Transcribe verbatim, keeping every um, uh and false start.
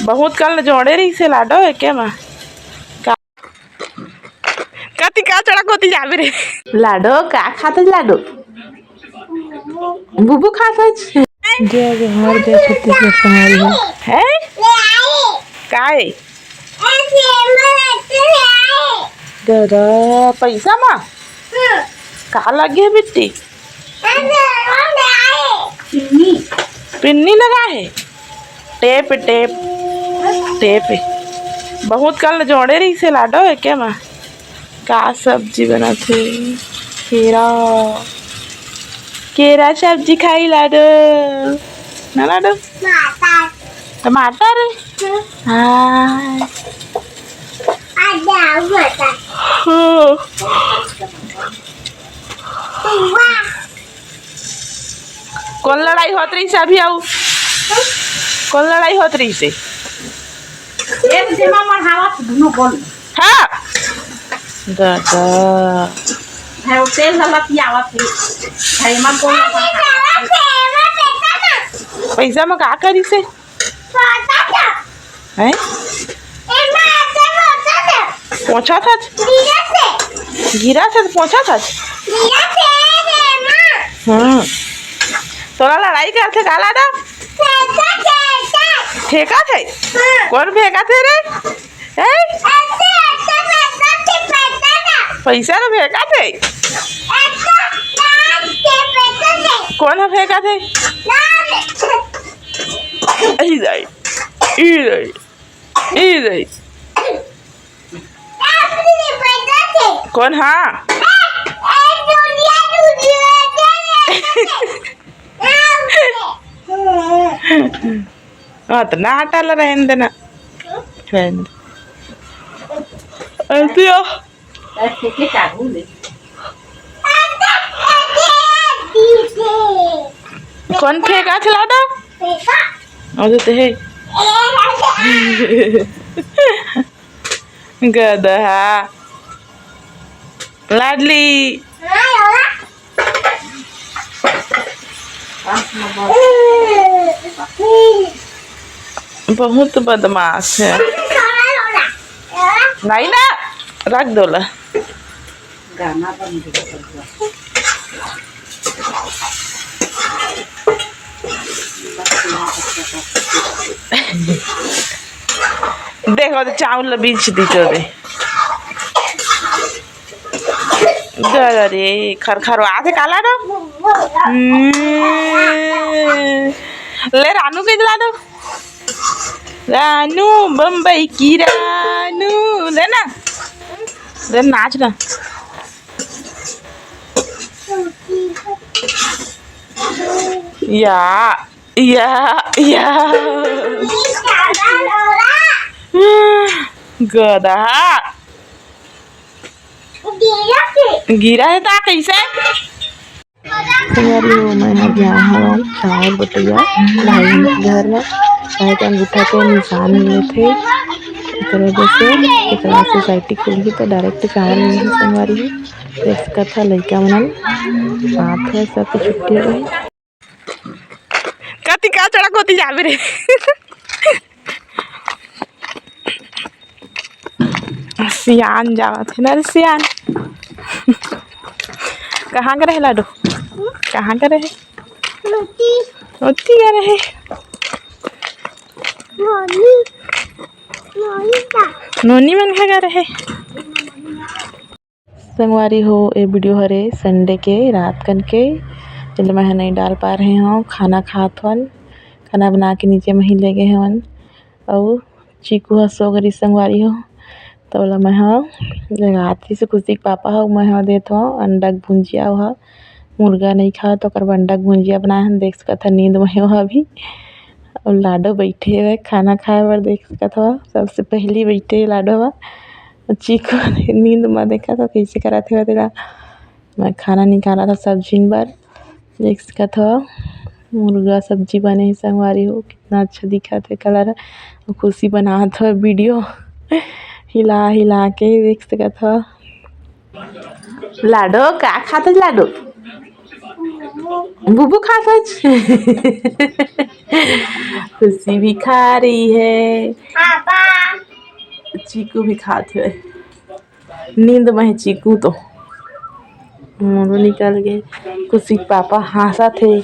बहुत कल जोड़े रहिसे लाडो एके मा। का, कति का चढ़ा कोती जाबे रे? लाडो, का खात हस लाडो? बुबू खात हस? जय जोहार, जय छत्तीसगढ़ संगवारी हो। हैं? काय? ददा, पैसा मा? का लगे हे बिट्टी? पिन्नी। पिन्नी लगा हे? Tape, tape, tape. बहुत कल जोड़े रहिसे लाडो एके मा। का सब्जी बनत हे? केरा। केरा सब्जी खाई लाडो। ना लाडो? टमाटर। टमाटर? हाँ। हाँ। कोन लड़ाई होत रहिसे अभी अउ? कोन लड़ाई होत रहिसे? एक जेमा मढ़ावत दुनो बोल। हाँ। दादा। भाई, वो तेल वाला पियावत हे। भाई, मत बोल। पैसा में का करिसे? हैं? पोंछा था? गिरा से तो पोंछा था? हम्म। तोला लड़ाई करथे का लाडो? फेंकत हे? कोन फेंकत हे रे? हैं? पैसा तो फेंकत हे। कोन ह फेंकत हे? ई दाई, ई दाई, ई दाई। कोन हा? अतना आटा ला रहन देना। रहन दे। ऐसे हो। कोन फेंकत हे लाडो? अरे ते हे। गदहा। लाडली। बहुत बदमाश है। नहीं ना, रख दो ला। गाना बंद कर दो। देखो तो चावल ला बीछ दी तो दे। अरे, खरखरवाथे काला ना। हम्म। ले रानू के ला दो। रानू, बम्बई की रानू, ले ना। ले नाच ना। या, या, या। गधा। गिरा हे ता कइसे? तैयारी हो, मैं ह गया हवं चावल बटैया भाई घर में, काहे के अंगूठा के निशान मिलथे, एकर वजह से एकरा सोसाइटी खुलही तो डायरेक्ट चावल मिलही संगवारी हो। देख सकत ह लइका मन आत हे, सबके छुट्टी होही। कति का चढ़ा कोती जाबे रे। सियान जावत हे ना रे सियान। कहाँ करे हे लाडो? कहाँ करे हे? ओती। ओती करे हे। नोनी। नोनी का। नोनी मन का करे हे। संगवारी हो, ए वीडियो हरे संडे के रात कन के, जेला मैं ह नइ डाल पा रहे हव। खाना खात हवन, खाना बना के नीचे में ही ले गए हवन। अउ चीकू ह सो गे रिहिस संगवारी हो, त ओला मैं ह जगात रिहिस खुशी के पापा ह, मैं ह देत हव अंडा के भुंजिया, ओहा मुर्गा नइ खावय, त ओकर बर अंडा के भुंजिया बनाए हन। देख सकत ह नींद में हे ओहा अभी। अउ लाडो बइठे हवय खाना खाए बर, देख सकत हव सबसे पहिली बइठे हे लाडो ह। चीकू नींद म देखत हव कइसे करत हवय तेला। मैं खाना निकालत हव सब झिन बर। देख सकत हव मुर्गा सब्जी बने हे संगवारी हो, कितना अच्छा दिखत हे कलर। अउ खुशी बनात हव वीडियो हिला हिला के, देख सकत हव। लाडो, का खात हस लाडो? बुबू खात हे। खुशी भी खा रही है, चीकू भी खात हे। नींद में हे चीकू तो। मुंह निकल गए। खुशी के पापा हंसत हे।